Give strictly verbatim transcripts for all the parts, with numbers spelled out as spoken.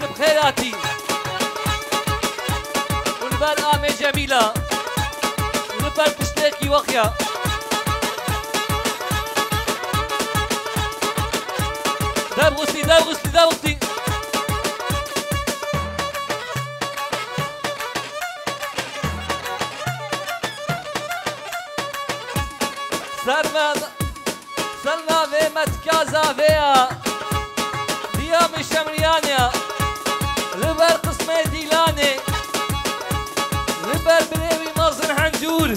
Bi xêr hatî. Û li ber Amê Cemîla. Li ber piştêkî wexiya. Dev xistî, dev xistî, dev xistî. Ser me, ser navê me tika zavê ya. Diya min Şemriyan ya. Li ber qismê Dîlanê. Li ber birê wî mezin Hencûr.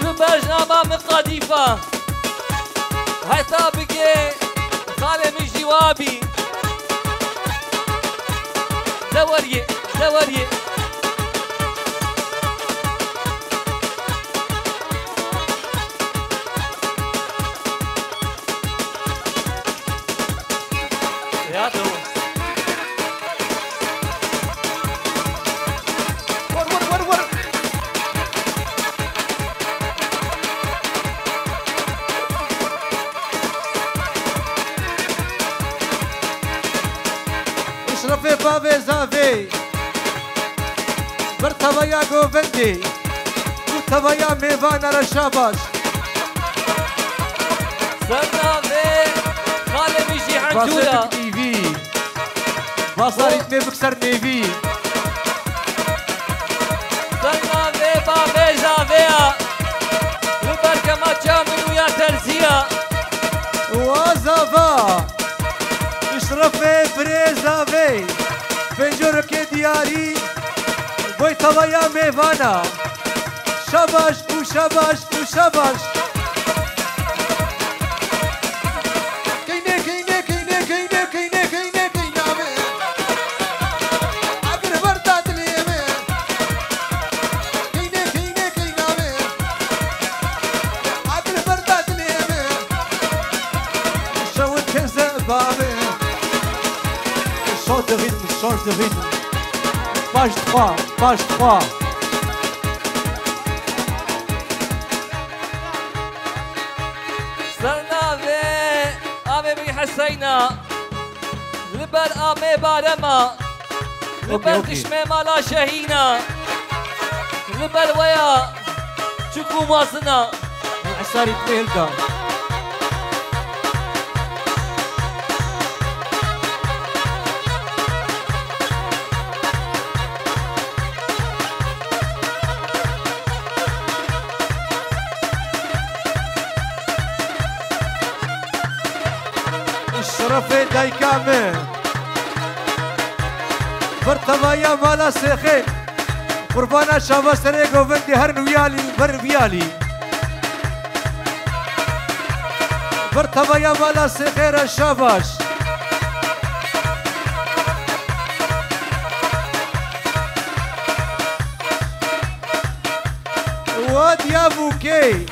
Li ber jinaba min Qadîfa. Heta bigê xalê min jî wa bî. De weriyê, de weriyê. Ya do. Vur, vur, vur, vur. Îşrefê bavê zavê. Bir tevaya govendê. Û tevaya mêvana re şabaş. Ser navê xalê min jî Hencûra. Basarî T V. Basarî tê bik ser nêvî. Ser navê bavê zavê ya. Li ber kemaça min û ya terziya. Wa zava. Îşrefê birê zavê. Pêncorokê diyarî. Boy tavaya mêvana. Şabaş û şabaş û şabaş. Keyne, keyne, keyne, keyne, keyne, keyne, keyne me. Agir berda dilê me. Keyne, keyne, keyne me. Agir berda dilê me. Şewit teze bavê. Şort de rythme, şort de rythme. Page trois, page trois. Ser navê Amê Mirî Heseyna, li ber Amê Barema, li ber Okey, okey. Qişmê Mala Şehîna, li ber weya çûk û mazina. Esarî tê hilda. Şerefê dayika min. Vir tevaya mala Sêxê. Qurbana çava serê govendê herin wiyalî, vir wiyalî. Vir tevaya mala Sêxê re şabaş. Wa diya bûkê,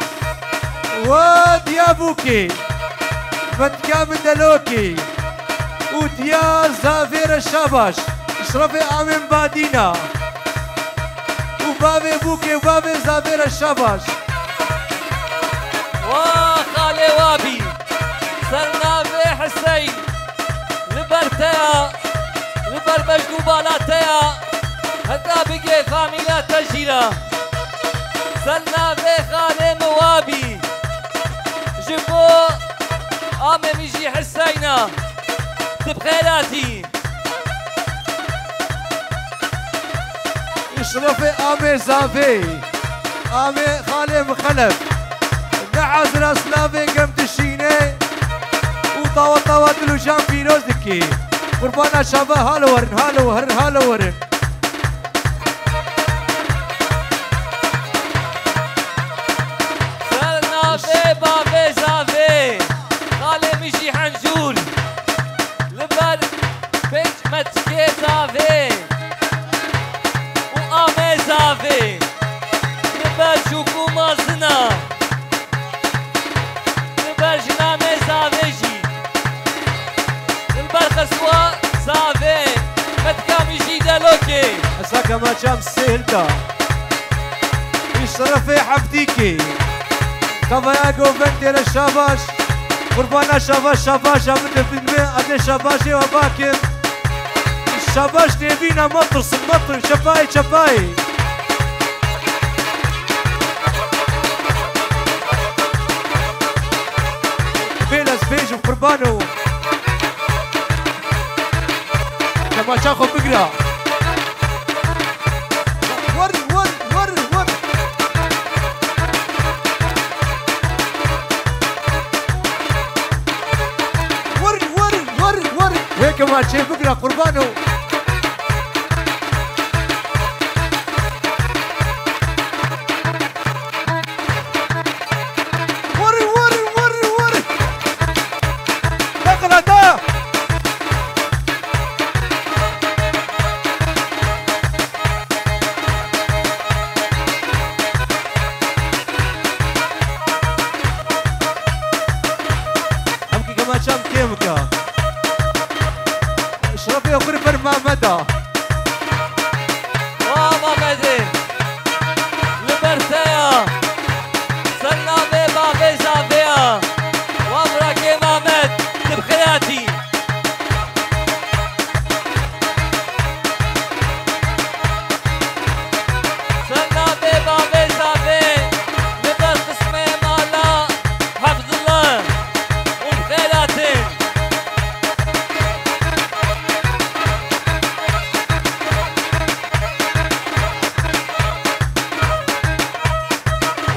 wa diya bûkê, vetka min delokê û diya zavê re şabaş, şirefê amên badîna û bavê bûkê û bavê zavê re şabaş. Wa xalê wa bî, ser navê Hiseyn, li ber te ya, li ber bejn û bala te ya, heta bigê famîla te jî ra. Ser navê xalê min wa bî, ji bo amê min jî Hiseyna, tu bi xêr hatî. Îşrefê amê zavê, amê xalê min Xelef. Ne hazira silavê gem dişîne û tawa tawa dil û can pîroz dikê. Qurbana çava halo werin, halo werin, halo werin. Ser navê bavê zavê, xalê min jî Hencûr. Li ber pênc metikê zavê û amê zavê, li ber çûk û mazina, li ber jinamê zavê jî, li ber xeswa zavê, metika min jî delokê. Esa kemaçam sêl da. Îşrefê Hevdîkê. Tavaya govendê re şabaş. Qurbana şabaş, şabaş, ya min de filmi, adê şabaşê we bakin. Şabaş, nêbîna, metirsin, metir, çepayê, çepayê. Bêl ez bêjim, qurbano. Kemaça xwe bigira. Wer, wer, wer, wer. Wer, wer, wer, wer. Wê kemaçê bigira, qurbano. Wer, wer, wer, wer. Beqila da. Em ki kemaçam kêm bike. Şerefê xwe li ber Mehmeda. Wa Mamedê, li ber te ya. Ser navê bavê zavê ya. Wa birakê Mamed, tu bi xêr hatî. Ser navê bavê zavê, li ber qismê mala Hevdullah û bi xêr hatin.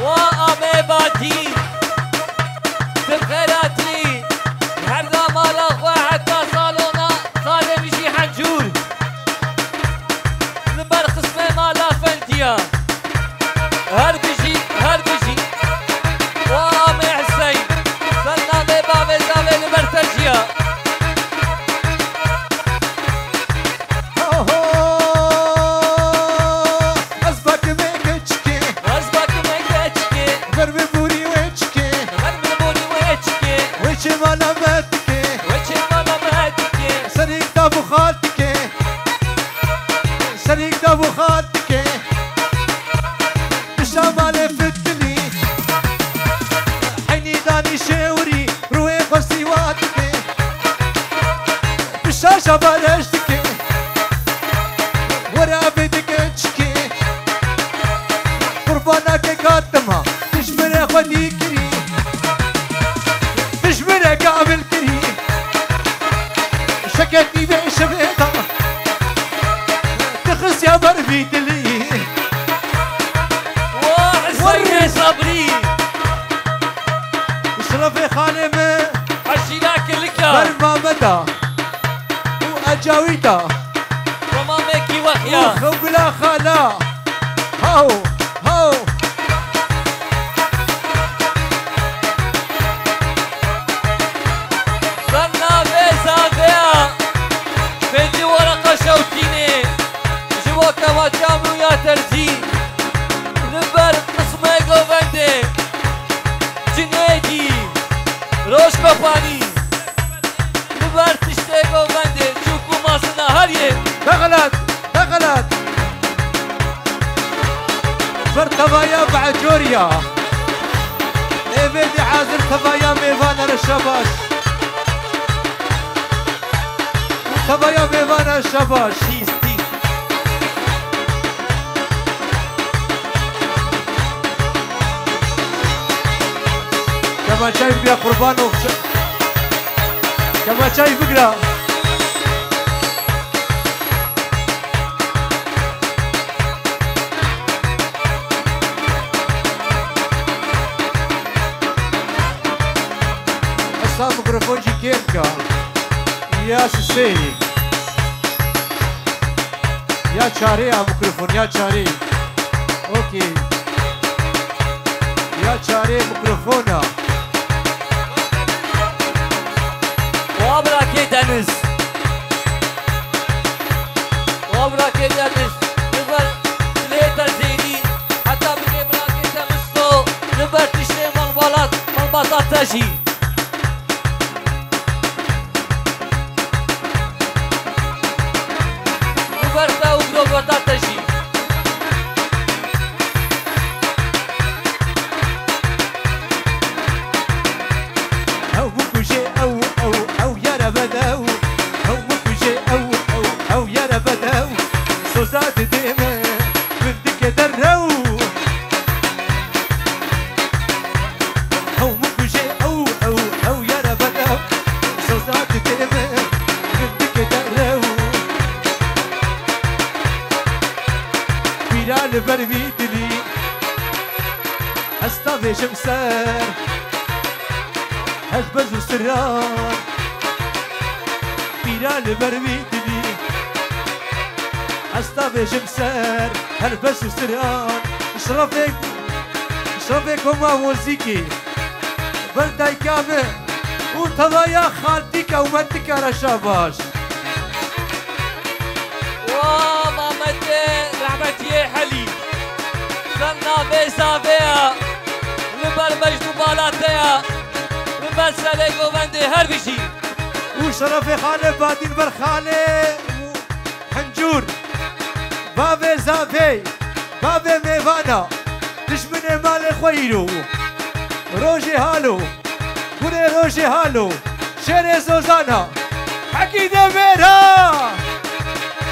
Wa amê badî, tu bi xêr hatî. Herda mala xwe heta salona, salê bijî Hencûr. Li ber qismê mala Fendiya. Her bijî, her bijî. Wa amê Hiseyn. Ser navê bavê zavê li ber te jiya. Oho! Ez bakimê keçikê. Ez bakimê keçikê. Ver vê borî wê çikê. Ver vê borî wê çikê. Wê çê mala me tikê. Wê çê mala me tikê. Serî kitab û xaltikê. Serî kitab û xaltikê. Pişa malê fitilî. Heynî danî şêwirî. Rûyê xwe sîwa dike. Pişa şabareş dike. Were evê dike çikê. Qurbanake katima. Dijbirê xwe dî kirî. Dijbirê kamil kirî. Şeketî vê şevê da. Dixistiya ber vî dilî. Wah, Hüseyin Sabri. Şerefê xalê me. Eşîra Kilika. Ber Mameda. Û Ecawîda. Tamamekî wexiya. Û Xewgula Xala. Haw, haw. Ser navê zaveya Fêdî Wereqa Şewtînê ji bo kemaça Mûya Terzî li ber qismê govendê Cinêdî Rojkopanî. Li ber tiştê govendê çûk û masina her yê. Bexelat, bexelat. Ber tevaya Be'coriya. Ê vê dî hazir tevaya mêvan re şabaş. Tevaya mêvan re şabaş. Tîz, tîz. Kemaçayî bigira qurban û kemaçayî bigira. Esa mikrofon jî kêm ka. Ya sisê. Ya çarê a mikrofon, ya çarê. Okey. Ya çarê mikrofona. Wa birakê Deniz. Wa birakê Deniz. Li ber dilê te zêdî. Heta bibê birakê te Misto. Li ber tiştê malbalat, malbata te jî. Li ber te û miroveta te jî. Ew bû ku Soza didê min, min dike derew. Ew min kujê ew, ew, ew yara bede. Soza didê min, min dike derew. Pîra li ber vî dilî, ez tavêjim ser. Ez bez û siran, pîra li ber wî dilî. Ez tavêjim ser, her bez û siran. Şirefê, şirefê koma muzîkî. Ber dayika min û tevaya xaltîka û metika re şabaş. Wa Mamete rehmetiyê Helî. Ser navê Zaveya, li ber mecnû bala te ya, li ber serê govendê her bijî. Û şerefê xalê Badîn ber xalê Hencûr. Bavê Zavey, bavê mêvana, dijminê malê xwe îro. Rojê halo, gurê rojê halo, şêrê zozana, Hekî Demêra!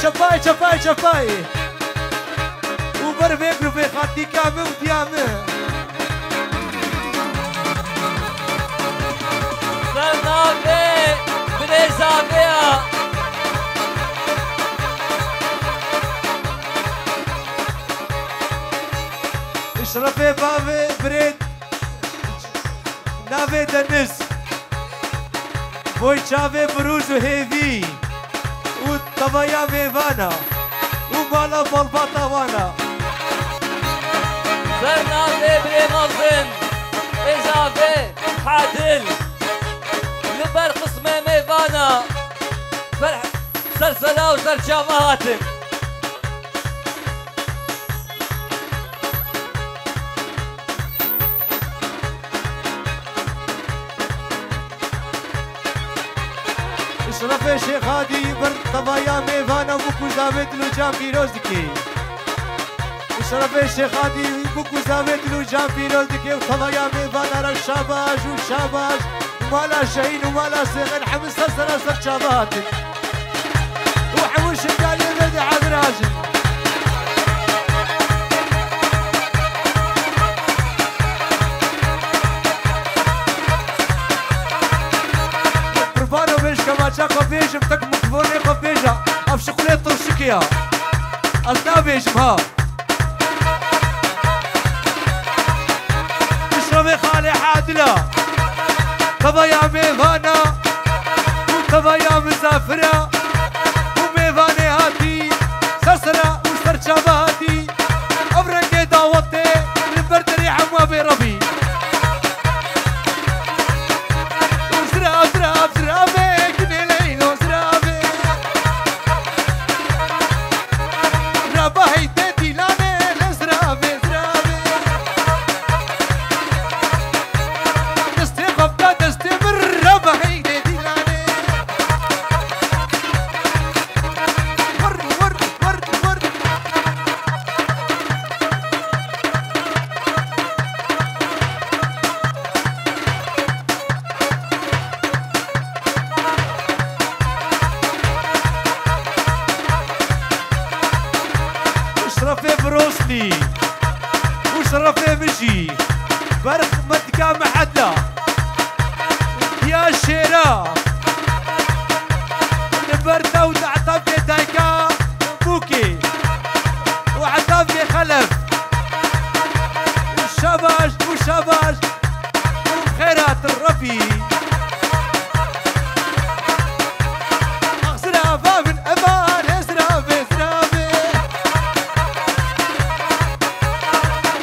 Çepay, çepay, çepay! Û ber vê grûvê xatîka min û diya min. Ser navê birêza vê ya. Şerefê bavê birê navê Deniz. Boy çavê birûz û hêvî û tevaya mêvana û mala malbata wana. Ser navê birê mezin, êzavê Hadil, li ber qismê mêvana, ber sersera û serçava hatin. Şerefê Şêxadî ber tevaya mêvana bûk û zavê dil û can pîroz dikê. Şerefê Şêxadî bûk û zavê dil û can pîroz dikê û tevaya mêvana re şabaş û şabaş. Mala Şehîn û mala Sêxin hemû ser sera ser çava hatin. û hemû şingalê vê de hazir hajin. Qurbano bêj kemaça xwe bêjim, tek mikrofonê xwe bêja. Ev şixulê turşikê ya. Ez nabêjim ha. Şevê xalê Adila, tevaya mêvana û tevaya misafira û mêvanê hatî, sersera û serçava hatî. Ev rengê dawetê li ber derê hema bê rebî. Zirav, zirav, ziravê, ginê leylo ziravê. Rabahî te dîlanê, lê ziravê, ziravê. Destê xwe bida destê min, rabahî te dîlanê. Wir, wir, wir, wir. Şerefê Broslî û şerefê min jî ber xizmetika me heta diya şêra li ber dewda etafê dayika bûkê û etafê xelef. Şabaş û şabaş. Xêrat Rebî. Axzira bavin evan, ezra bezra be.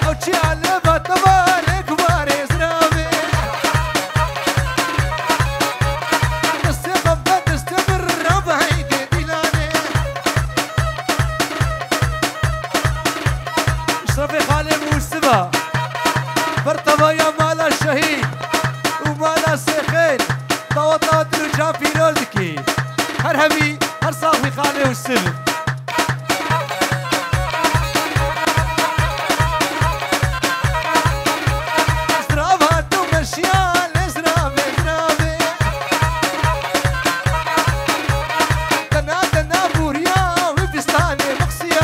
Ew çi aleva tevare kubar ezra be. Destê xwe bide destê min, Reb heyde dîlanê. Şerefê xalê Mûsiva. Ber tevaya mala şehîd û mala Sêxên, daweta dil û can pîroz dikî. Her hemî, her sax bî xalê û siv. Zirav hat û meşiya, lê ziravê, ziravê. Dena, dena bûriya wî bistanê miqsiya.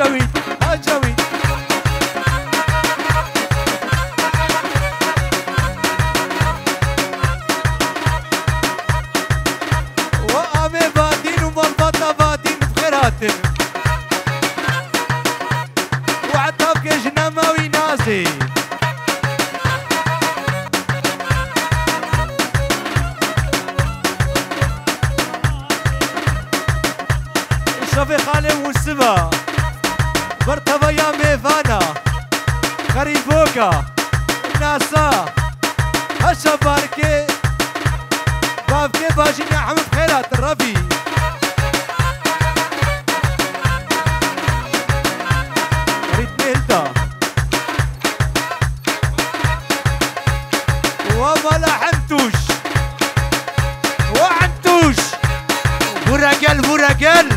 Cewîd, ha Cewîd. Wa avê Vadîn û malbata Vadîn bi xêr hatin. Û heta bike jina me wî Nazê. Şevê xalê Mûsiva, ber tevaya mêvana, xerîboka, nasa, heşa barkê, bavkê bajînê hemû bi xêr hatin, Rebî. Rîtmê hilda. Wa mala Hentûş. Wa Hentûş. Vura gel, vura gel.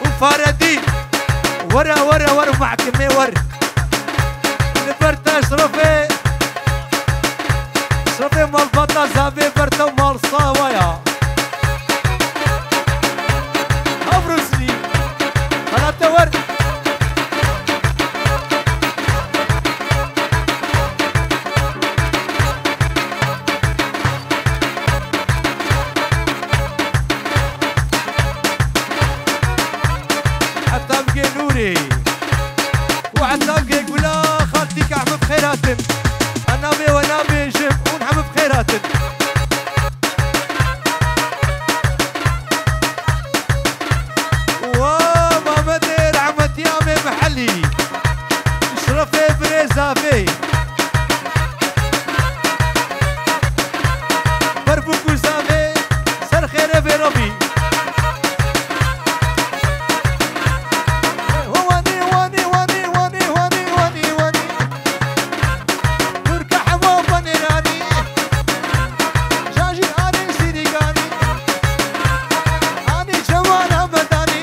Û Faredîn. Were, were, were, mahkemê wer. Li ber te şirofê. Şirofê malbata zavê ber te mal sawa ya. Abrûsî. Xelate wer. Heta bigê Nûrê. Û heta bigê Gula, xaltîka hemû bi xêr hatin. Ez navê we nabêjim, hûn hemû bi xêr hatin. Wa Mamedê rehmetî amê Mihelî. Şirefê birê zavê. Ber bûk û zavê ser xêrê vê Rebî. Wanî, wanî, wanî. Tirka hema banêranî, jajî anî sîrîganî, anî cemala medanî,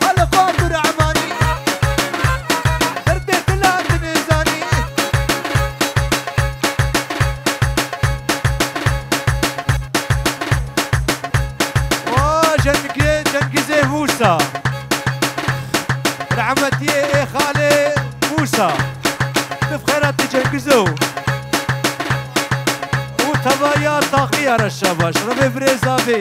xaliqa tu rehmanî, derdê dila tu nêzanî. O Cengê, Cengizê Mûsa. Rehmetiyê ê xalê Mûsa. Tu bi xêr hatî Cengizo. Û tevaya taxiya re şabaş. Revê birêza vê.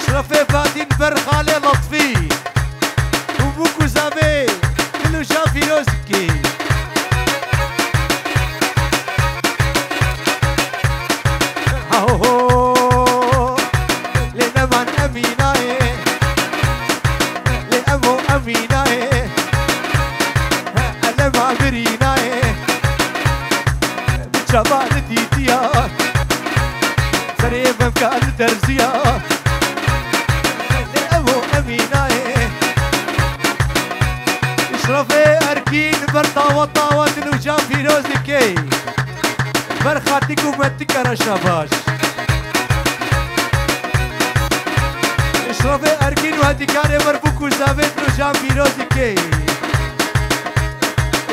Şirefê Badîn ber xalê Letfî û bûk û zavê dil û ca pîroz dikî. Haho, lê neman Emînayê, lê em û Emînayê, elema birînayê. Çava li dîtiya, serê memka li derziya. Lê ev o Emînayê. Şirefê Erkîn ber tawa tawa dil û can pîroz dikey. Ber xatik û metika re şabaş. Şirefê Erkîn û hedikarê ber bûk û zavê dil û can pîroz dikey.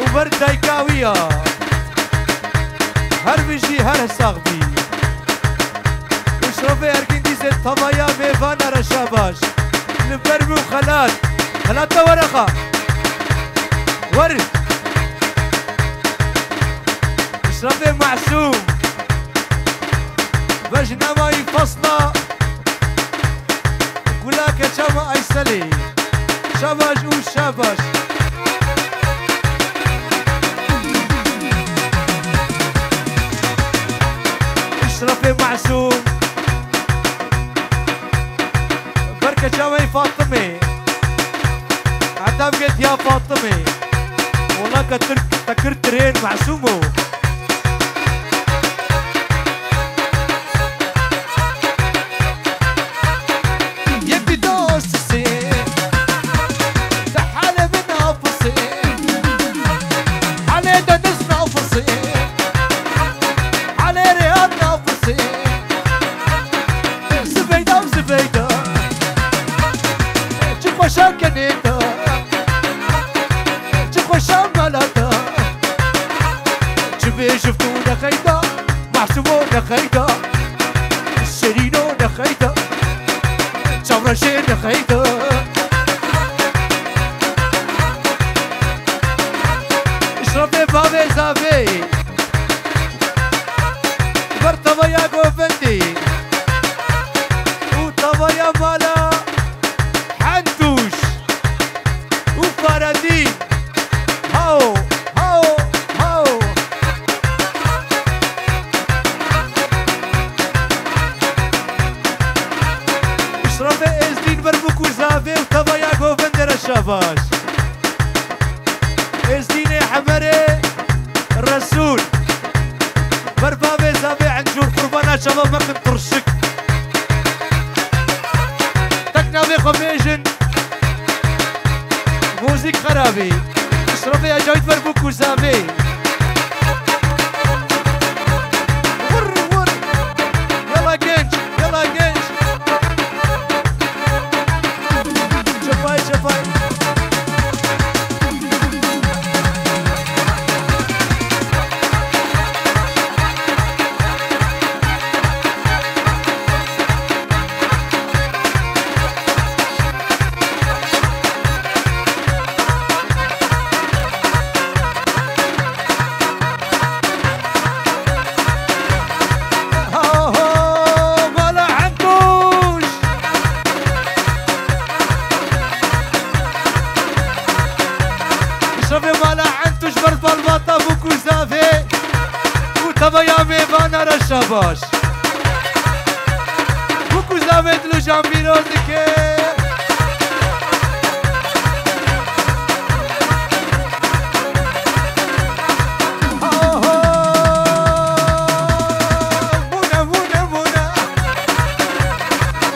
Û ber dayka wî ya. Her bijî, her sax bî. Û şirefê Erkîn dîsê tavaya mêvana re şabaş. Li ber min xelat. Xelat te were xa. Wer. Şirefê Masûm. Vejnama wî fasla. Gula keça me Ayselê. Şabaş û şabaş. Şirefê Masûm. Ber keça me Fatimê. Heta bigê diya Fatimê. Wela ke Tirk te kir tirên Masûmo. Yek di dostê, de hale min nafisê, hale de diz nafisê, hale rehan nafisê. Asimo nexeyda, Şerîno nexeyda, Çavreşê nexeyda. Şirafê bavê zavê, ber tavaya govendê û tavaya mala Hentûş û Faredîn. Hao, hao, hao. Şirafê Êzdîn ber bûk û zavê û tavaya govendê re şabaş. Êzdînê Hemerê Resûl. Ber bavê zavê encûr qurbana çava mekin tirşik. Tek navê xwe bêjin. Muzîk xerabî. Şirafê Ecayît ber bûk û zavê. Vur, vur. Yala genç, yala genç. Çepay, çepay. Aho, mala Hentûş. Şevê mala Hentûş ber balbata bûk û zavê û tavaya mêvana re şabaş. Bûk û zavê dil û can pîroz dike. Aho! Bûne, bûne, bûne.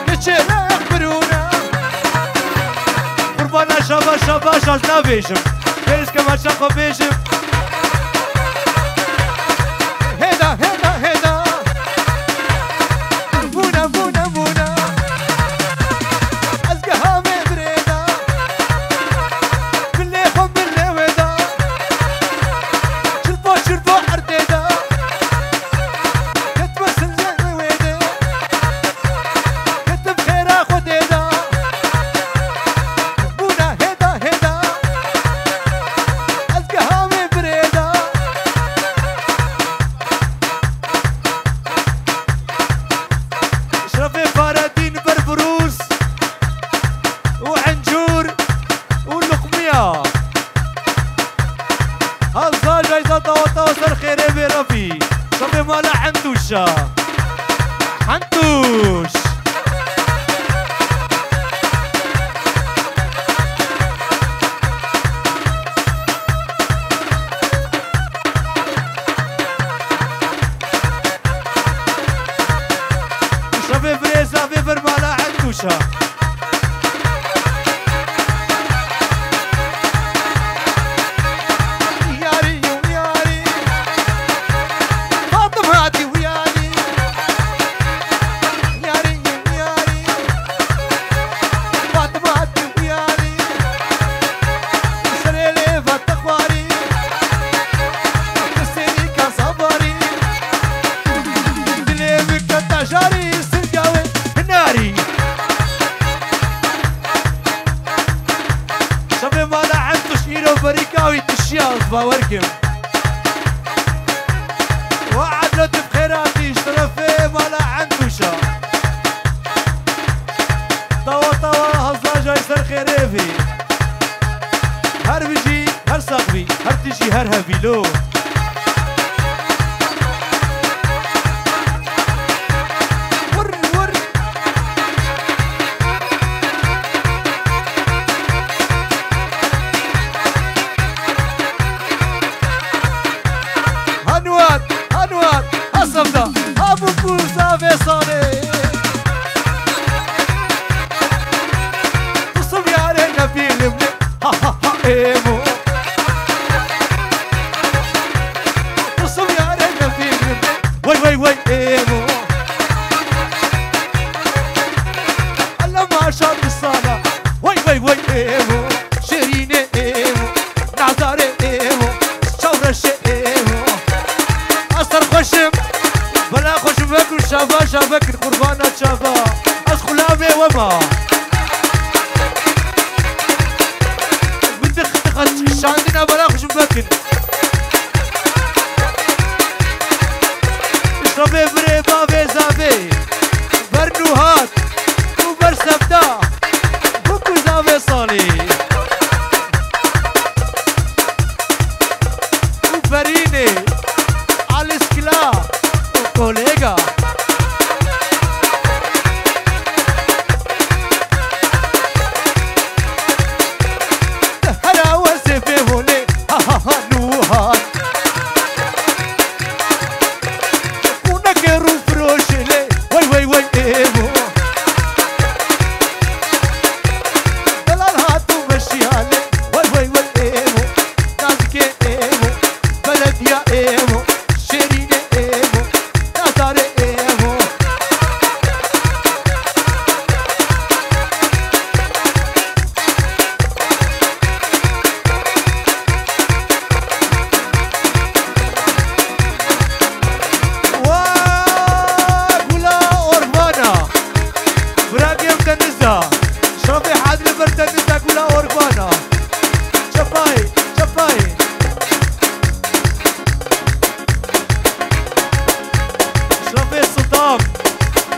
Niçe ne birûne. Qurbana şaba, şaba, şaz nabêjim. Bêriz kemaça xwe bêjim. Hêda, hêda, hêda. Bûne, bûne, bûne. Ez geha me birê da. Bilê xwe bilê wê da. Çilpo, çilpo erdê da. Ketme sinzê wê de. Ketim xêra xwe tê da. Bûna hêda, hêda. Ez geha me birê da. Şirafê Faredîn ber birûz û encûr û luqmiya. Hezar cayza tawa tawa ser xêrê bê Rebî. Şirafê mala Hentûşa. Hentûş. Şevê birêza vê bir mala Hentûşa. Yarî, yarî. Fatima hatî û yarî. Yarî, yarî. Fatima hatî û yarî. Serê lê va te xwarî. Serê ka sabarî. Dilê min keta jarî, sirga wê hinarî. Şevê mala Hentûş îro berîka wî tişiya ez bawer kim. Wa edlet bi xêr hatî, şerefê mala Hentûşa. Tawa tawa hazajay ser xêrê bî. Her bijî, her sax bî, her tijî, her hevî lo. Wur, wur. Hanwat, hanwat, ha sevda, ha bûk û zavê salê. Qism yarê nebînim, ha, ha, ha, êmo. Vekin şava, şava kin qurbana çava. Ez xulamê we ma. Min dix, dix, şandina bela xwe ji vekin. Şevê birê bavê zavê. Ber nûhat û ber sevda. Bû ku zavê salî. Û berînê. Aliskila. Kolega. Hera wesê pê hûnê, ha, ha, ha, nû hat. Qûnekê rû firoşê lê, wey, wey, wey, êvo. Delal hat û meşiya lê, wey, wey, wey, êvo. Nazikê êvo, belediya êvo. Şêrînê êvo, Nazarê êvo. Wa gula ormana. Bira gêm deniza. Şafê hadri ber deniza gula ormana. Çepayê, çepayê. Şafê Sidam.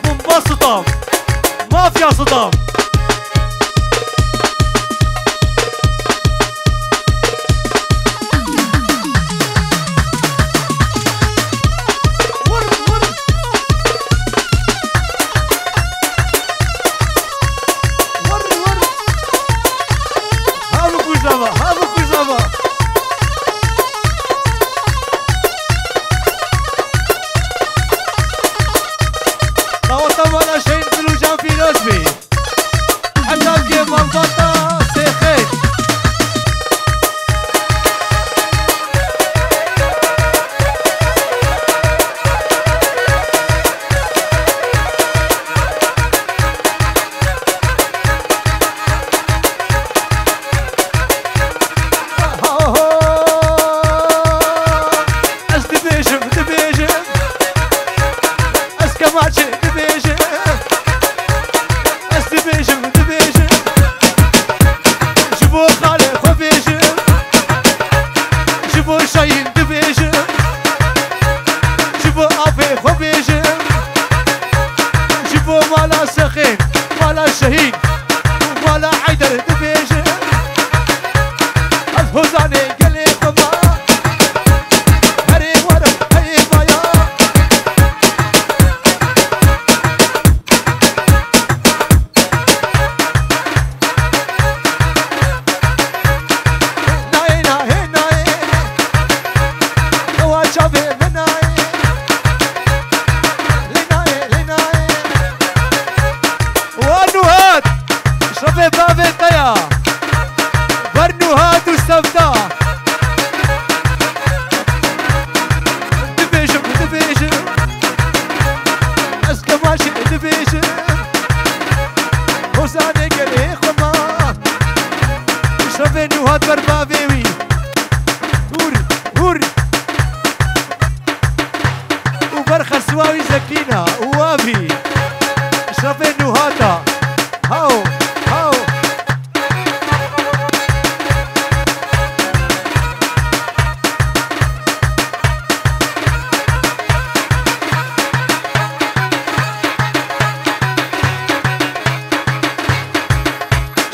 Bomba Sidam. Mafya Sidam. Vur, vur. Vur, vur. Ha bu kuzava, ha bu kuzava. Daweta mala Şehîd Dilûcan pîroz bî. Heta ke malbata sêxê. Ez dibêjim, dibêjim. Ez kemaçê dibêjim. Ez dibêjim, dibêjim. Ji bo xalê xwe bêjim. Ji bo Şehîd dibêjim. Ji bo apê xwe bêjim. Ji bo mala Sexê, mala Şehîd. Mala Heyder dibêje, ez hozanê gelê xwe ma. Herê were heyê maya. Nayê, nayê, nayê. Ewa çavê min nayê. Lê nayê, lê nayê. Wa nûhat, şevê bavê te ya. Ber nûhat û sevda. Dibêjim, dibêjim. Ez kemaşê dibêjim. Hozanê gelê xwe ma. Şevê nûhat ber bavê wî. Hûr, hûr. Û ber xeswa wî zekîna û wavî. Şevê nûhata. Haw, haw.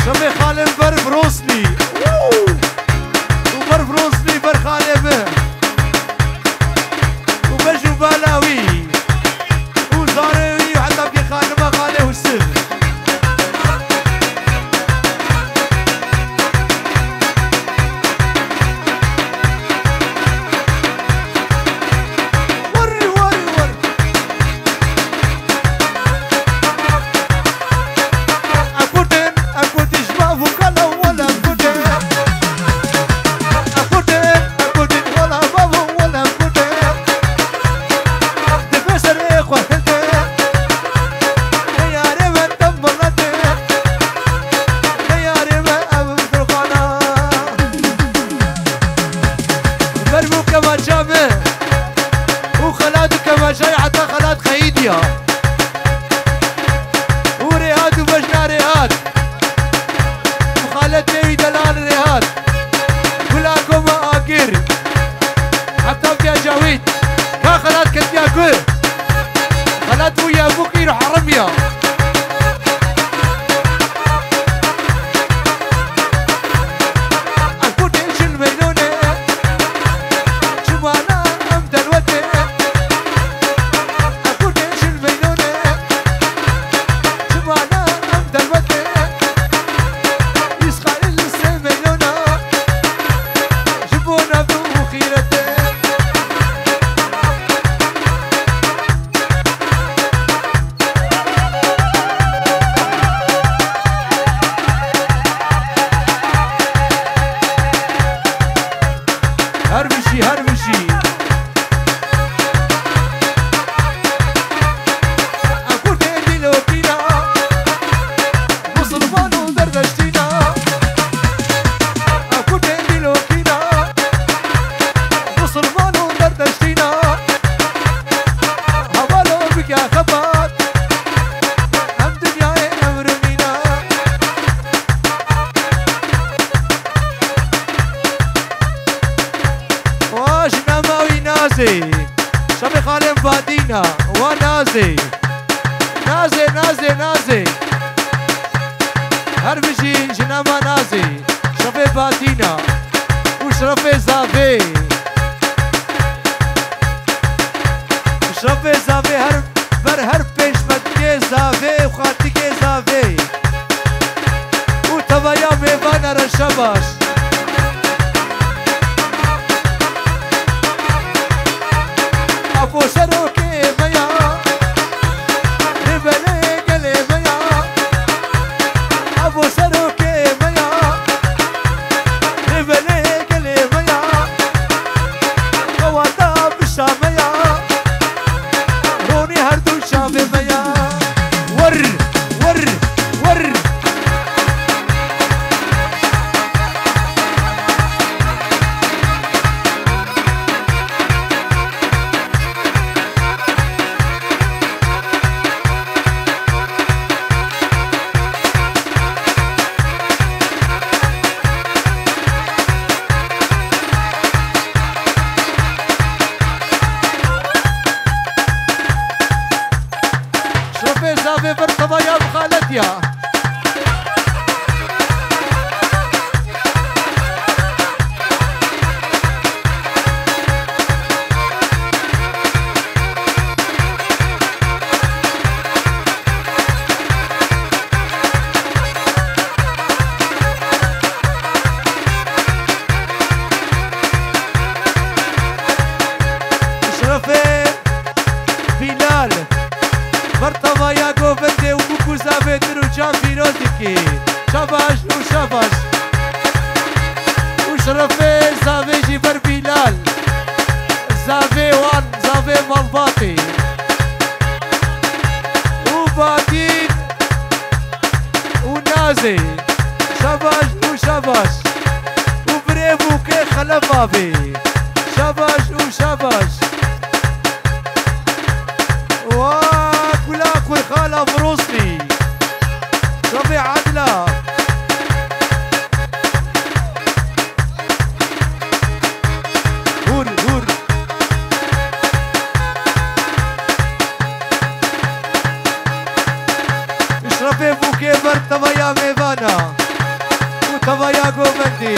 Şevê xalên ber Brosnî. Û ber Brosnî ber xalê min. Û bej û bala wî. Û zarê wî heta bigê xanima xalê Husir. Warî, warî, warî. Em Kurd in, em Kurd in, ji bav û kala wele em Kurd in. Em Kurd in, em Kurd in, wele bav û wele em Kurd in. Dibe serê xwe hilde. Neyarê me dem milet in. Neyarê me ev Furqana. Ber bû kemaça min. Û xelat û kemaçayê heta xelat xeyî Ya. Û Rêhat û Bejna Rêhat. Xalet Lêwî Delal Rêhat. Gula Koma Agir. Heta Biya Cawîd. Ka xelat ketiya ku? Xelat bû ya bûk îro herim ya. Em kurdên jin meylone. Çimana em derwete. Em kurdên jin meylone. Çimana em derwete. Îsraîl li ser meylona. Ji bo navdû û xîretê. Her bijî, her bijî. Em kurdên dîlokîna, misilman û zerdeştîna. Em kurdên dîlokîna, misilman û zerdeştîna. Hevalo bike xebat, em dinyayê ewrimîna. Wa jina ma wî nazê. Şevê xalên Badîna. Wa nazê. Nazê, nazê, nazê. Her bijî jina ma nazê. Şevê Badîna. Û şerefê zavê. Şevê zavê her ber her pêşmetikê zavê û xatikê zavê. Û tevaya mêvana re şebaş. Apo serokê me ya. Rêvelê gelê me ya. Apo serokê me ya. Rêvelê gelê me ya. Kewata bişa me ya. Ronî her du çavê me ya. Wer, wer, wer. Şirofê zavê vir tevaya bi xaletiya. Şirofê Bîlal, ber tevaya govendê û bûk û zavê dir û can pîroz dikî. Şabaş û şabaş. Û şerefê zavê jî ber Bîlal. Zavê wan, zavê malbatê. Û Badîn û Nazê. Şabaş û şabaş. Û birê bûkê Xelef avê. Şabaş û şabaş. Wa kula xwe xala Firosnî. Şevê Adila. Hûr, hûr. Şirefê bûkê ber tevaya mêvana û tevaya govendî.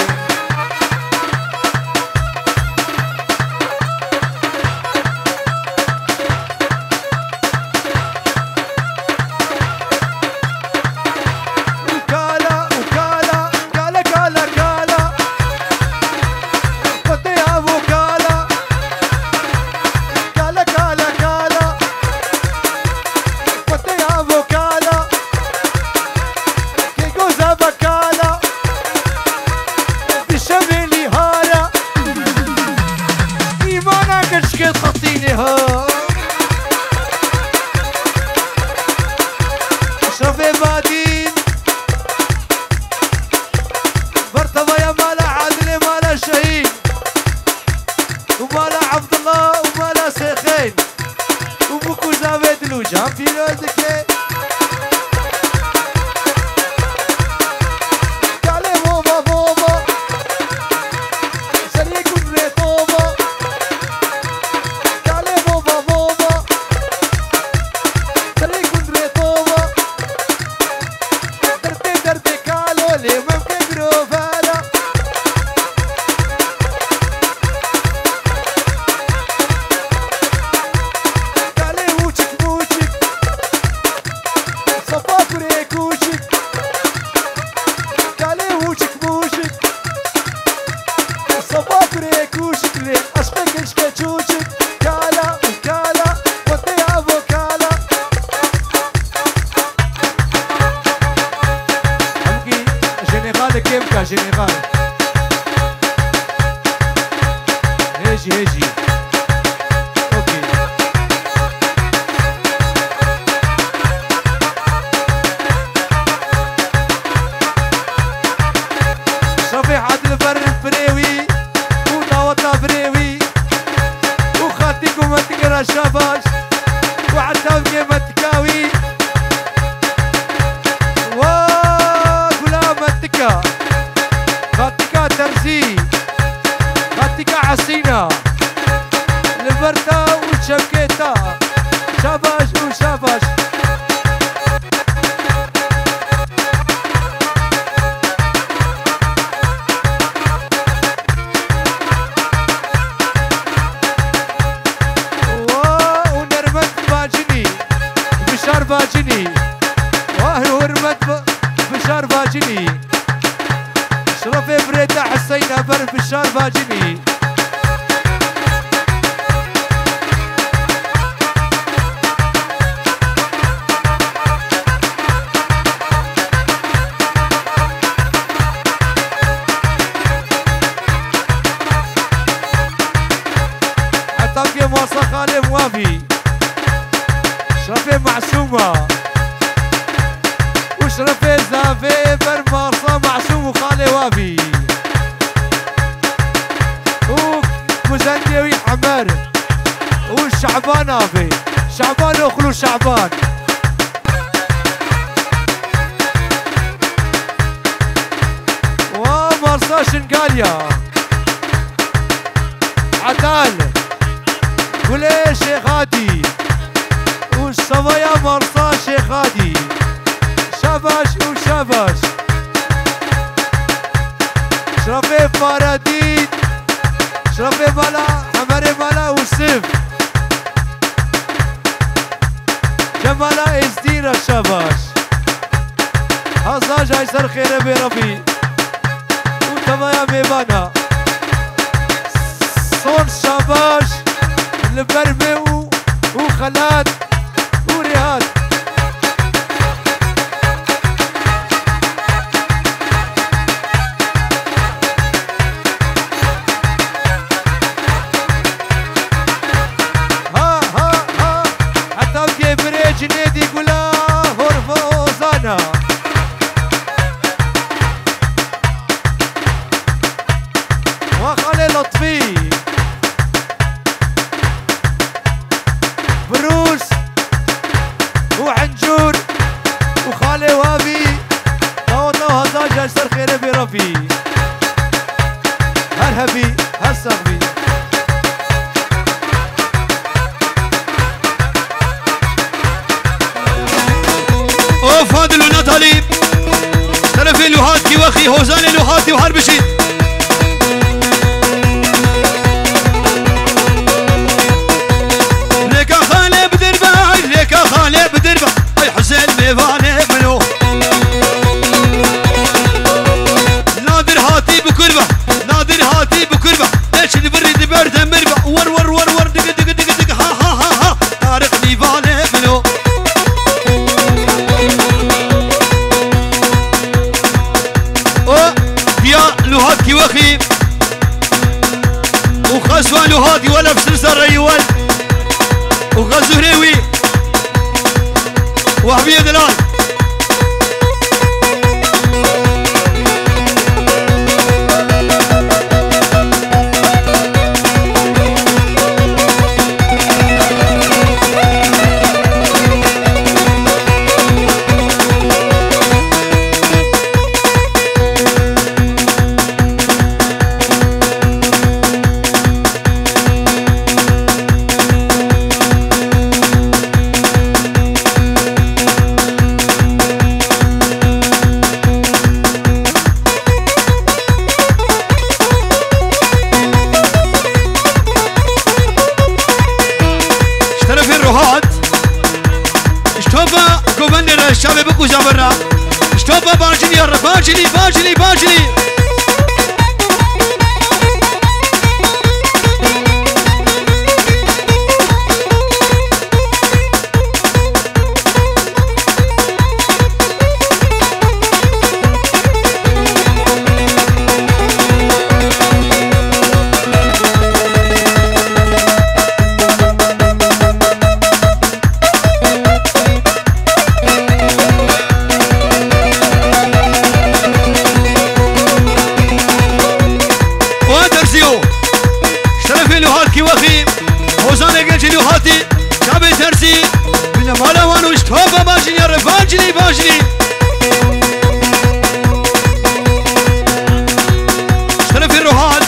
Ukala, ukala, kala, kala, kala. Kote avo kala. Kala, kala, kala. Kote avo kala. Ke goza bakala. Lûcan pîroz dike. Kalê vova vova. Serê gund rê tova. Kalê vova vova. Serê gund rê tova. Derdê derdê kalo lê mevke girovara. Kalê uçik muçik. Safa kurê kûçik. Kalê uçik muçik. Safa kurê kûçik lê eşqê keşke çûçik. Kala û kala, xwetê avo kala. Hemkî jeneral kêm ka jeneral. Hêjî, hêjî. Okey. Şafê Adil ber birê wî û daweta birê wî û xatî ku me dikira şabaş û heta bike me dikawî. Wa gula me dika. Xatîka Terzî. Xatîka Esîna. Li ber te û çemkê te. Şabaş û şabaş. Wa û Nermet Bacinî, Bişar Bacinî. Wa hurmet Ba-, Bişar Bacinî. Şirefê birê te Heseyna ber Bişar Bacinî. Heta bigê masa xalê wavî. Şirefê Masûma. Û şirefê zavê ber masa Masûm û xalê wavî. Û kuzengê wî Emer. Û Şaban avê. Şaban oxlu Şaban. Wa Marsa Şingalya. Edal. Gulê Şêxadî. Û Savaya Marsa Şêxadî. Şabaş û şabaş. Şirafê Faredîn. Şirafê Mala, Hemerê Mala Ûsif. Cemala Êzdî re şabaş. Hezar jay ser xêre bê Rebî. Û tevaya mêvana. Son şabaş li ber me û, û xelat û rêhat. Ha, ha, ha. Heta bigê birê Cinêdî Gula Horfozana. Wa xalê Lotfî. Birûs û Encûr û xalê Wavî. Daweta hezar jar ser xêre bê Rebî. Her hebî, her sax bî. O Fadil û Natalî, şerefê Lûhat kî wexî, hozanê Lûhatî û her bişî. Rêka xalê bidir be, ay rêka xalê bidir be, ay Husên mêvanê min o. Nadir hatî bi kur be, Nadir hatî bi kur be, neçin virî di ber demir be, wer wer wer wer, dig dig dig dig, ha ha ha ha, Tariq mêvanê min o. O diya Lûhat kî wexî û xeswa Lûhat wele bi sir serreyî wel û xezûrê wî Wahbiyê Delal. Rohat. Ji topa govendê re çavê bikuza berra. Ji topa Bacilî ya re. Bacilî, Bacilî, Bacilî. Wa derziyo. Şerefê Lûhat kî wexî. Hozanê Gencî Lûhatî. Çavê tersî. Bîne mala wan û ji topa Bacilî ya re. Bacilî, Bacilî. Şerefê Rohat.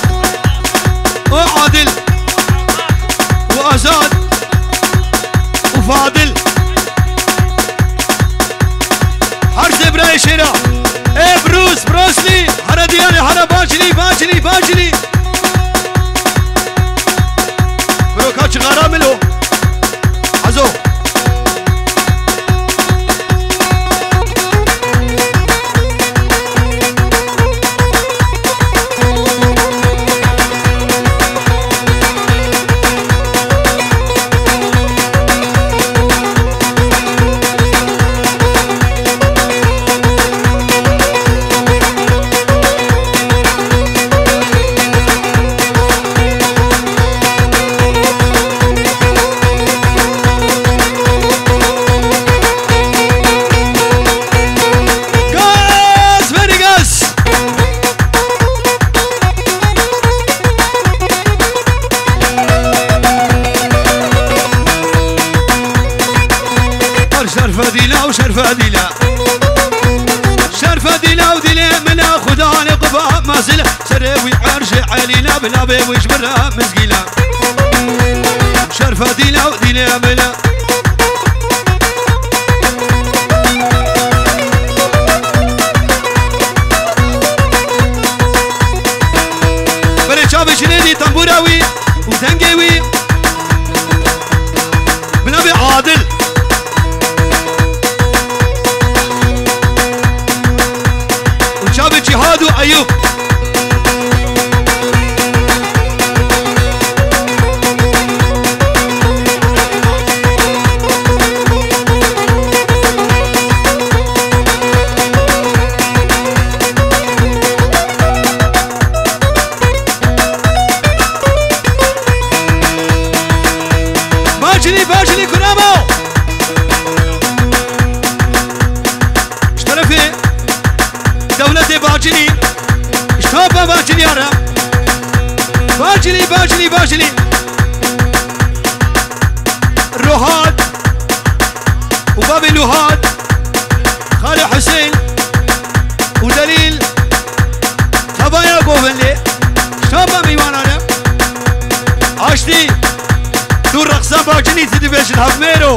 O Adil. Û Azad. Û Fadil. Her sê birayê şêra. Ê Brûs, Brosli. Hara Dîlanê, hara Bacilî, Bacilî, Bacilî. Kuro ka çixara milo. Azo. Gaz, verî gaz. Şerfe Dîla û Şerfe Dîla. Şerfe Dîla û Dîlê min a Xudanê quba mezil. Serê wî erşê Elî la bila bê wî ji min re mizgîla. Şerfe Dîla û Dîlê min a. Berê çavê jinê dî tembûra wî û dengê wî. Bi navê Adil. Û çavê Cîhad û Eyûb. Bacilî, Bacilî, kuramo! Ji terefê dewletê Bacilî, ji tapa Bacilî ya re. Bacilî, Bacilî, Bacilî. Rohat û bavê Lûhat, Xalê Husên û Delîl, tevaya govendê, şaba mîwanan e. Aştî, tu reqsa Bacilî ti dibêjin hevmêro.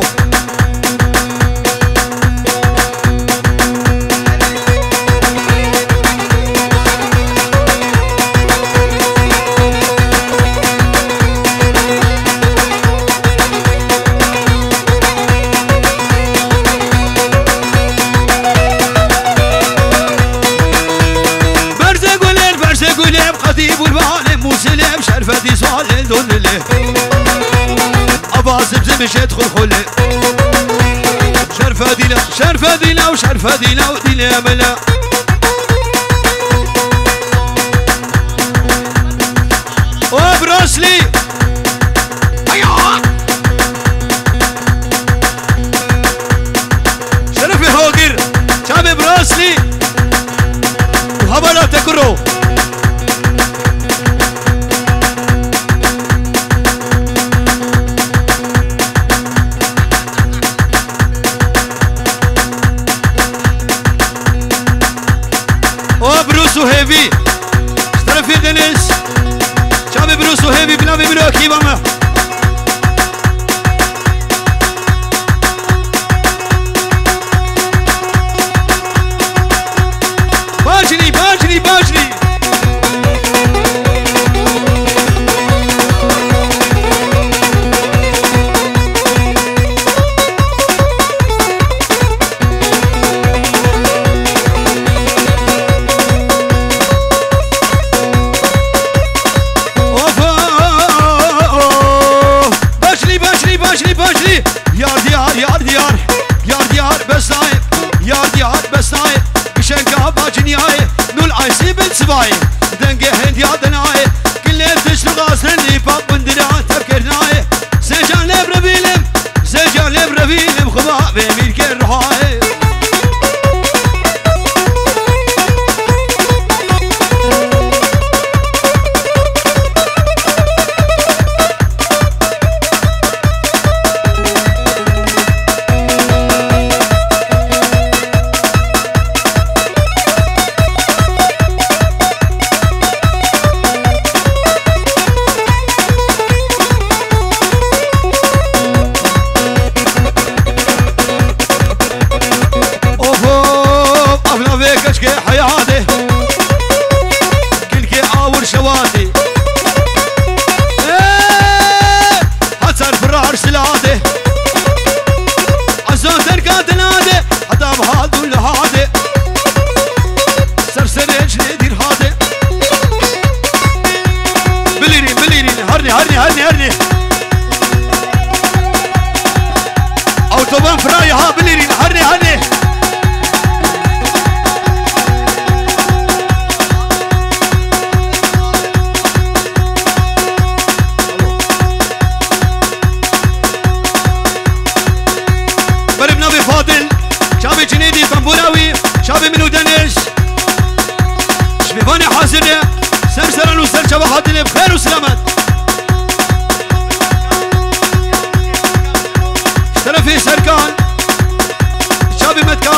Berzê gulê, berzê gulê, qedî bulbalê, mûsilê, şerfetî salê, donilê. Ava zimzim jêt xulxulê. Şerfe dîle, şerfe dîle û şerfe dîle û dîle mele. O Brosli. Aya! Şerefê Hogir, çavê Brosli û hevala te kuro. O Brûs û Hêvî. Ji terefê Deniz. Çavê Brûs û Hêvî bi navê Mîro Ekîba me. Bacilî, Bacilî, Bacilî. Birayê ha binêrîn, hernê, hernê. Berê bi navê Fadil, çavê Cinêdî, tembûra wî, çavê min û Deniz. Ji mêvanê hazir e, ser seran û ser çava hatinê bi xêr û selamet. Şerefê Serkan, çavê Metka,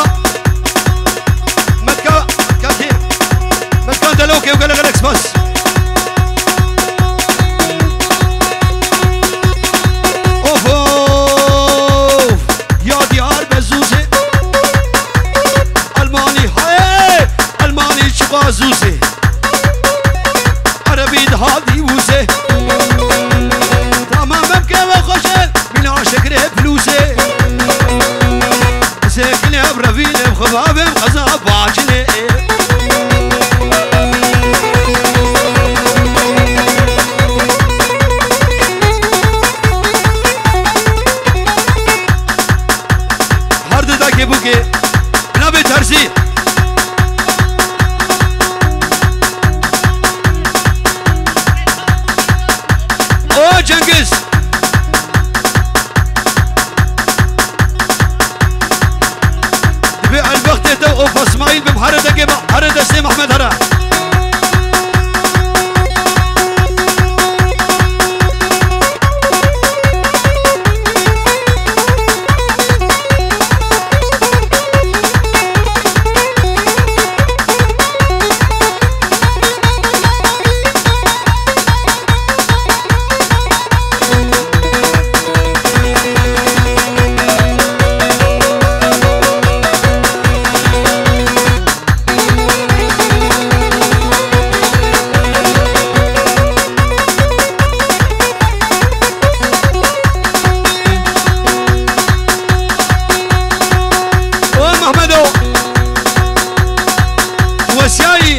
Metka, Kakê, Metka Delokê û gelek gelek spas. Of, of, ya diyar bezûzê. Elmanî, hey, Elmanî çiqa zûzê. Erebî diha dîwûzê. Tamam em ke we xweşe, mîna şekrê plûzê. Zêkinê ev revînê xwe bavêm qeza bacilê. Her di dakê bûkê. Binavê Terzî. O Cengiz. Divê elbextê te û Fasmaîl bim here degê me, here destê Mehmed here. O Mehmedo, wesiyayî.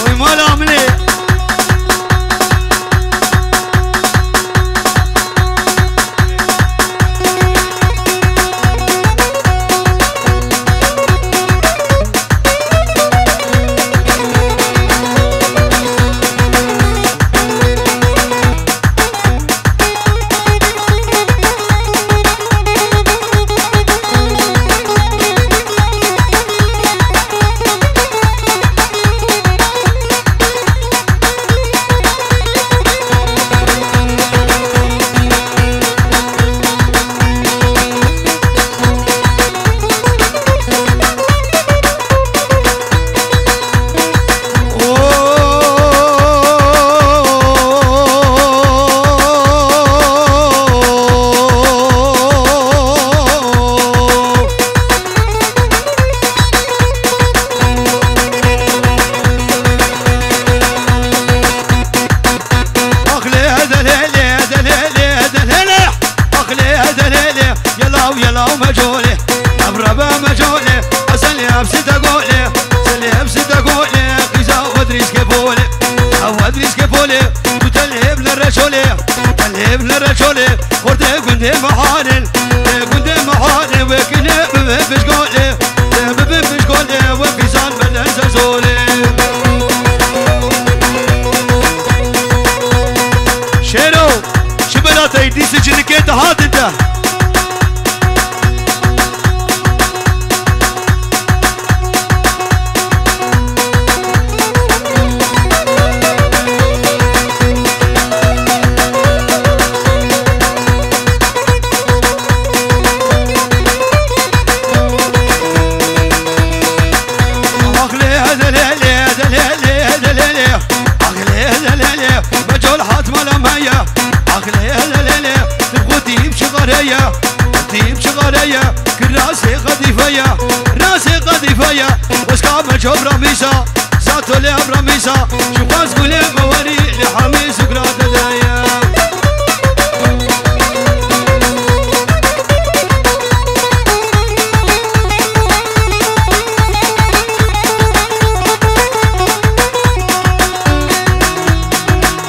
Oy mala min ê. Ax lê delê lê delê lê delê lê. Ax lê delê lê. Yelaw yelaw mecolê. Ev rebe mecolê. Eselê hepsi de golê. Selê hepsi de golê. Qîza wedrîskê polê. Ev wedrîskê polê. Tu telê bile reçolê. Telê bile reçolê. Xortê gundê mehalin. Tê gundê mehalin. Wekîne bibe pişkolê. Tê bibe pişkolê. Wekî zan beden zezolê. Şêro, çi bela te dîsî cinikê te hatin te. Ax lê delê lê delê lê delê lê. Ax lê delê lê. Becol hat mala me ye. Ax lê delê lê. Tu xwe tîp çixare ye. Tîp çixare ye. Ki rasê qedîfe ye. Rasê qedîfe ye. Wezka becol ramîsa. Zato lê ev ramîsa. Ji xwaz gulê me werî. Lê hemî zukra dede ye.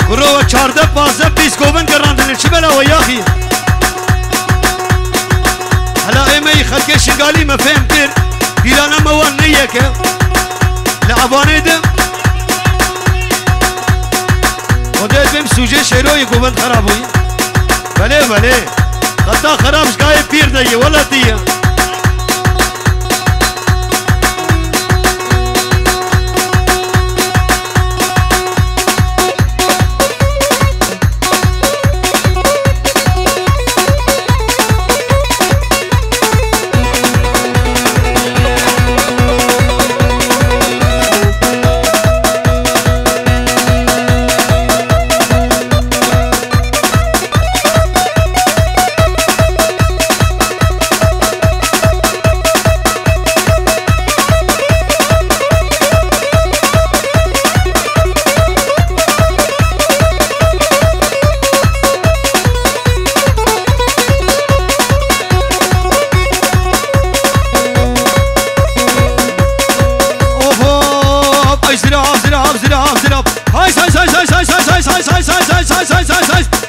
Kuro we çardeh, pazdeh, bîst govin gerandine, çi bela we yaxî? Çingalî me fêm kir, pîrana me wan ne yek e. Li Evanê de. Xwedê bim sûcê şêroyê govend xerab bûyî. Belê, belê. Heta xerab ji gayê pîr de ye, wela tî ye. Of, of, ay zirav, zirav, zirav, zirav. Hay, say, say, say.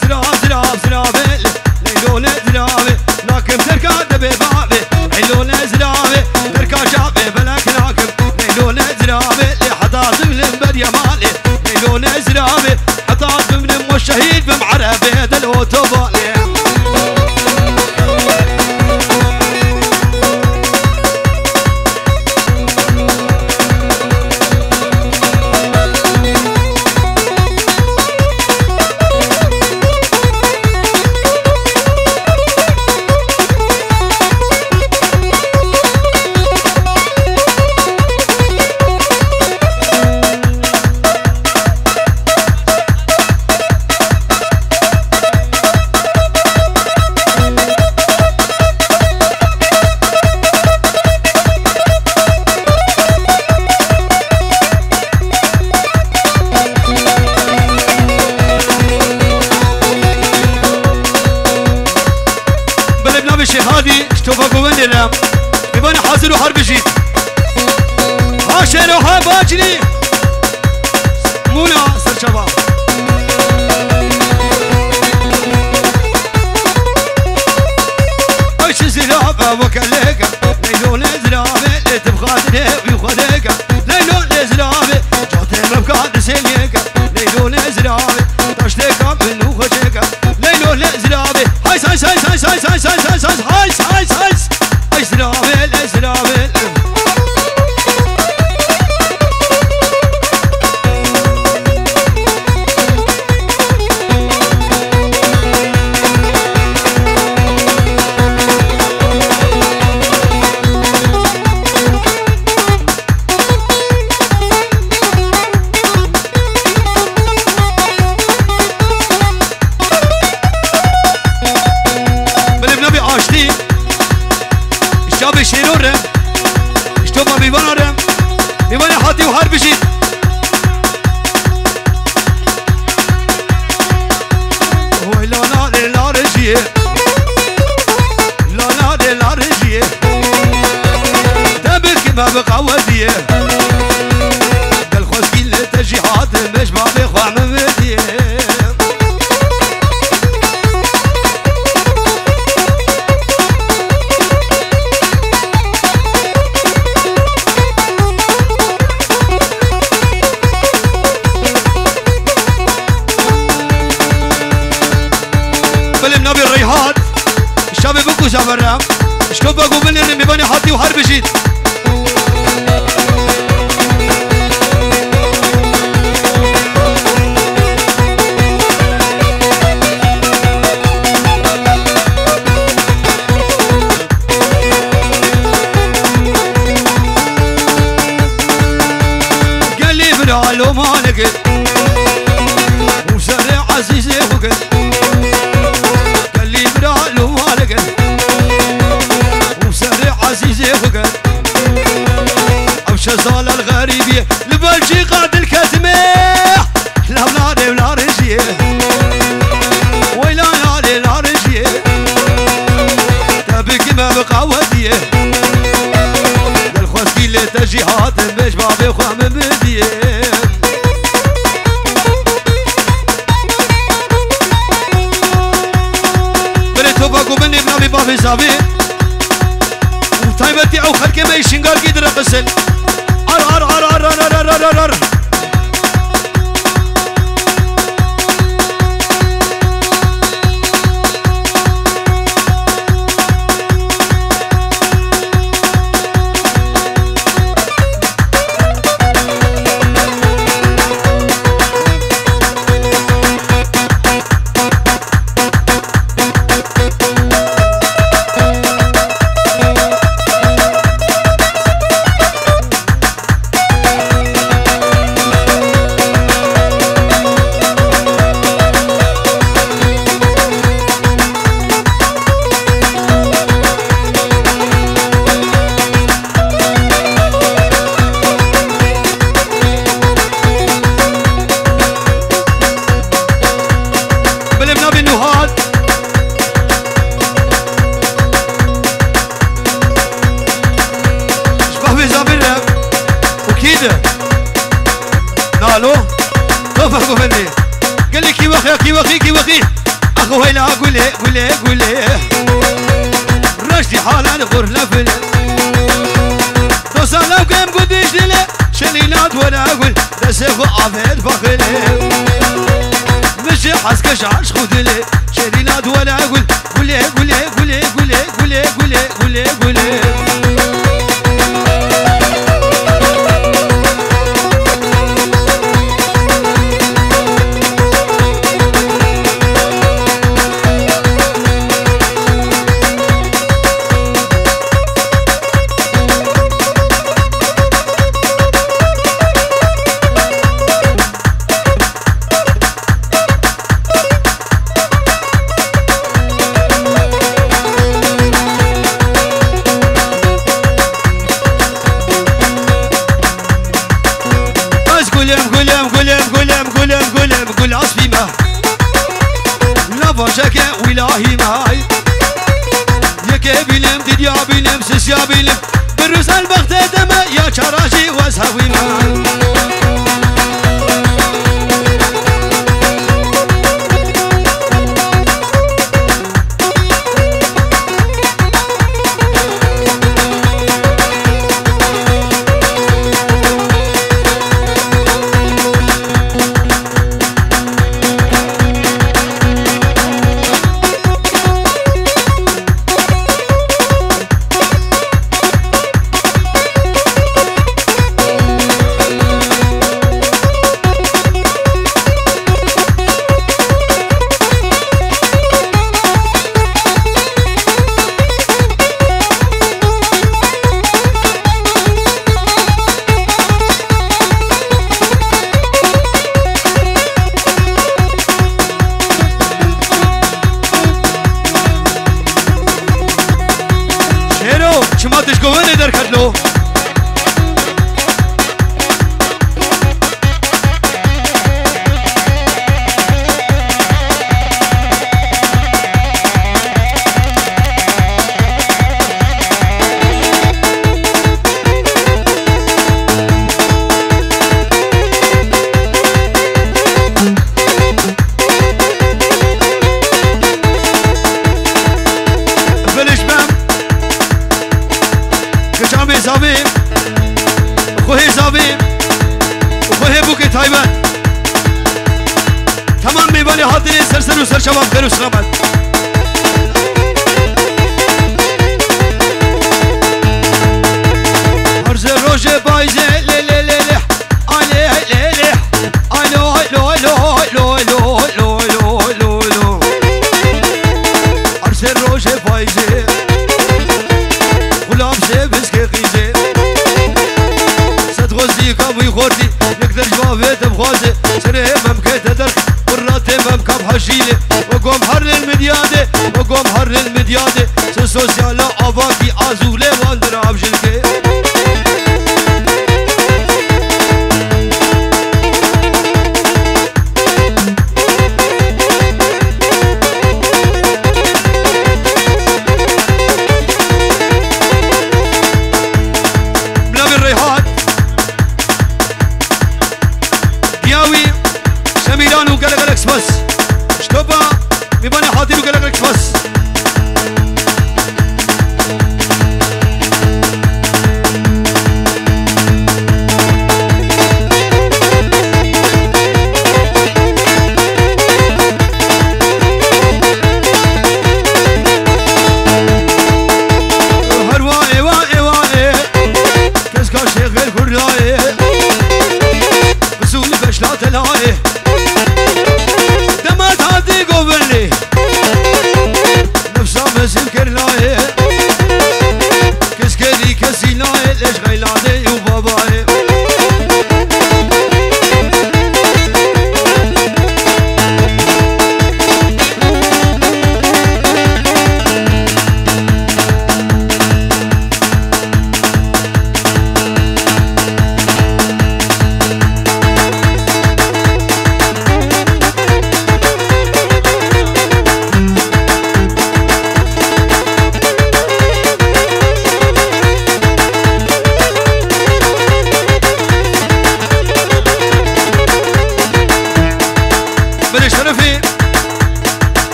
Zirav, zirav, zirav, e, le, leylo le zirav, e, nakim terka de be bave. Leylo le zirav, e, terka şabe belek nakim. Leylo le zirav, e, le hata zimlim ber yamale. Leylo le zirav, e, hata zimlim o şehîd bim erebe del otobale. Belê bi navê Şêxadî, ji tofa govendê re. Mêvanê hazir û her bijî. Ha şêro ha bacirî. Mûna serçava. Ay çi zirav e weke lêke. Leylo lê ziravê, lê tim xatirê wî xwedêke. Leylo lê ziravê, cadê me bika di sêliyêke. Leylo lê ziravê, taştêka min û xweçêke. Leylo lê ziravê, hays, hays, hays. Hays, hays, hays. Ay ziravê, lê ziravê. Belê bi navê Aştî, ji çavê şêro re, ji topa mêvana re, mêvanê hatî û her bijî. Oy la la lê la rê jiyê. La la lê la rê jiyê. Te bi kî me bi qawetiyê. Dilxwezkî lê te jî hatim, ji bavê xwe min vediyê. Belê bi navê Reyhan, şavê bikûza vera, ji topa ku binêrin mêvanê hatî û her bijît. Gelî bira lomaneke û serê ezîzê xwe ke. Gelî bira lomaneke û serê ezîzê xwe ke. Ev şezala li xerîbiyê li Belçîka dil ketime. Lewla lewla rêjiyê. Weyla la lê la rêjiyê. Te bikî me bi qawetiyê. Dilxwezkî lê te jî hatim, bêj bavê xwe min bidiyê. Belê topa ku binê bi navê bavê zavê. Û Taybetî ew xelkê me yê Şingalkî direqisin. Ar, ar, ar. Bilê min navê Nuhal. Ji bavê Zabir re û kî di? Nalo. Tofa govendê. Gelê kî wexya, kî wexî, kî wexî. Axo heyla gulê, gulê, gulê. Reştî halan xur lefilê. Dosa lewkem gudîş dilê. Şelîlat were gul. Destê xwe avêt faxilê. Min jî hez kir ji aşq û dilê. Şelîlat were gul. Gulê, gulê, gulê, gulê, gulê, gulê, gulê, gulê. Ez gulem, gulem, gulem, gulem, gulem, gulem, gul aspî me. Lava jeke wîlahî me. Yekê bînim, didya bînim, sisiya bînim. Birûz helbextê deme ya çara jî wez hewî me. Şêro, çima dişgovenê derket lo? Viliş bem. Kiçamê zavê, xwehê zavê, xwehê bûkê taybet. Temam mêvanê hatinê ser ser û ser çavan xêr û selamet. Her zê rojê bayzê lê lê lê lê. Alê lê lê. Alo, alo, alo, alo. Her sê rojê payîzê. Xulam sê biskê qîzê. Sed xwezî ka wî xortî. Yek der ji bavê te bixwaze. Serê memkê te derx. Qurratê memka bi heşîlê. We gom her lil midyadê. We gom her lil midyadê. Çi sosyala avakî azûlê wan dir avjilkê. Bila bir Reyhan. Diya wî, Şemîlan û gelek gelek spas. Ji topa mêvanê hatî û gelek gelek spas.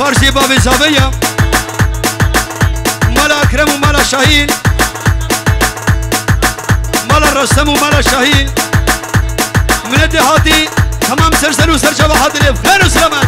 Xwarzê bavê Zavê ye. Mala Ekrem û mala Şahîn. Mala Restem û mala Şahîn. Miletê hatî, temam ser ser û ser çava hatî lê bi xêr û selamet.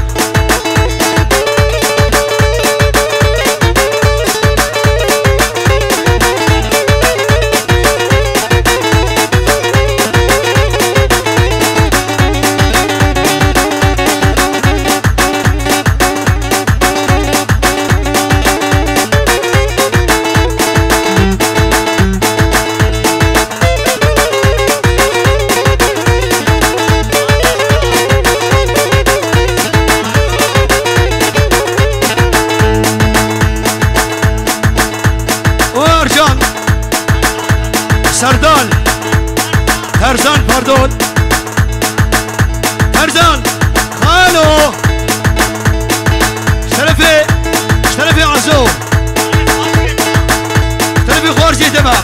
Ercan, Serdal, Terzan, pardon. Terzan, Xalo. Şerefê, şerefê Azo. Şerefê Xwarzê dema.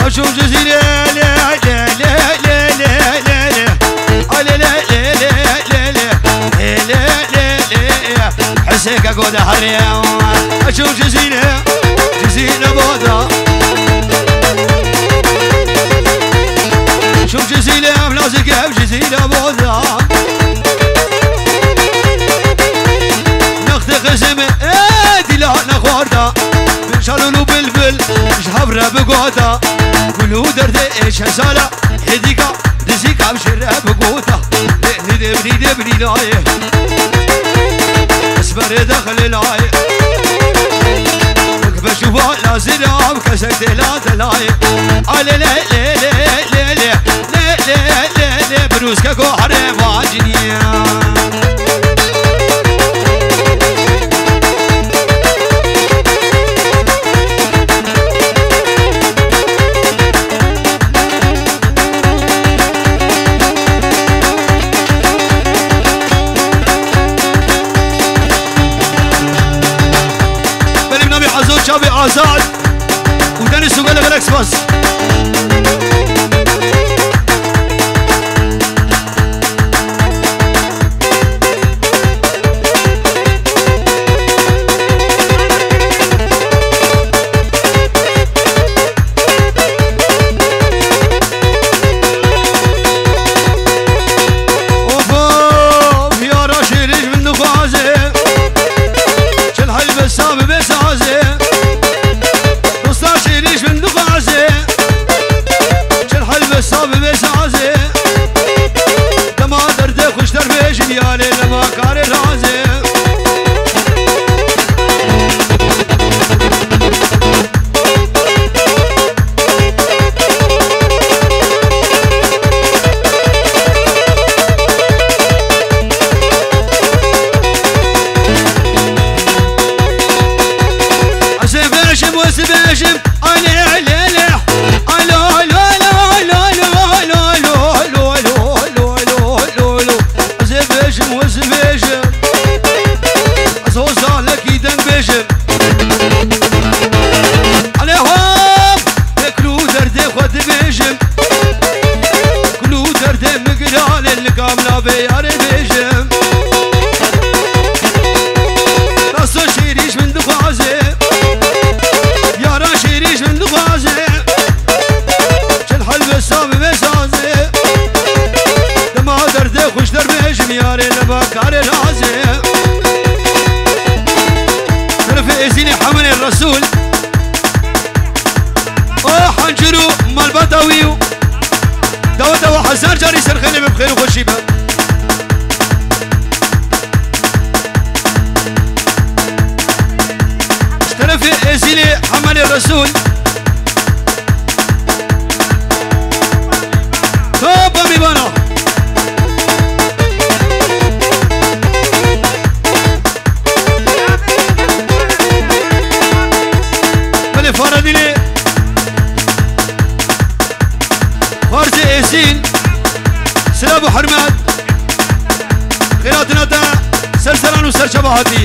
Aşo Cezîre, le, le, le. Hesê ke goda herê. Aşo Cezîre, Cezîre boda. Aşo Cezîre, em lazê ke ev Cezîre boda. Nextê xizim, e, dîla nexwarda. Bin şalûn û bilbil, ji hev re bigota. Gul û derdê ê çezala. Hêdîka, dizîka em jê re bigota. Lê nîdê, nîdê, nîdayê. Esmerê dexilê layê. Wek beşûva lazira, kesek tê la delayê. A lê, lê, lê, birûskeko herê vaciniya. Belê, bi navê Azo Çavê Azad û Deniz û gelek gelek spas. Of, of, yara şêrî ji min dixwaze. Çil helbesta bibe sazê. Dosta şêrî ji min dixwaze. Çil helbesta bibe sazê. Dema derdê xweş derbêjin, yarê dema karê razê. Ez ê bêjim, ez ê bêjim, ay lê, lê, lê, ay lo, lo, lo. Ez ê bêjim, ez ê bêjim, ez ozalekî deng bêjim. Alê hop, ê kul û derdê xwe dibêjim. Kul û derdê min girane, li kam navê yarê bêjim. Rasto şêrî ji min dixwaze. Yara şêrî ji min dixwaze. Çil helbesta bibe sazê. Dema derdê xweş derbêjim, yarê nema karê razê. Şerefê Êzîlê Hemenê Resûl. O hancir û malbata wî û daweta we hezar carî ser xêrê be, bi xêr û xweşî be. Ji terefê Êzîlê Hemenê Resûl. Topa mîvana. Belê Faradînê. Xwarzê Êzîl. Silav û hurmet. Xêratina te ser seran û ser çava hatî.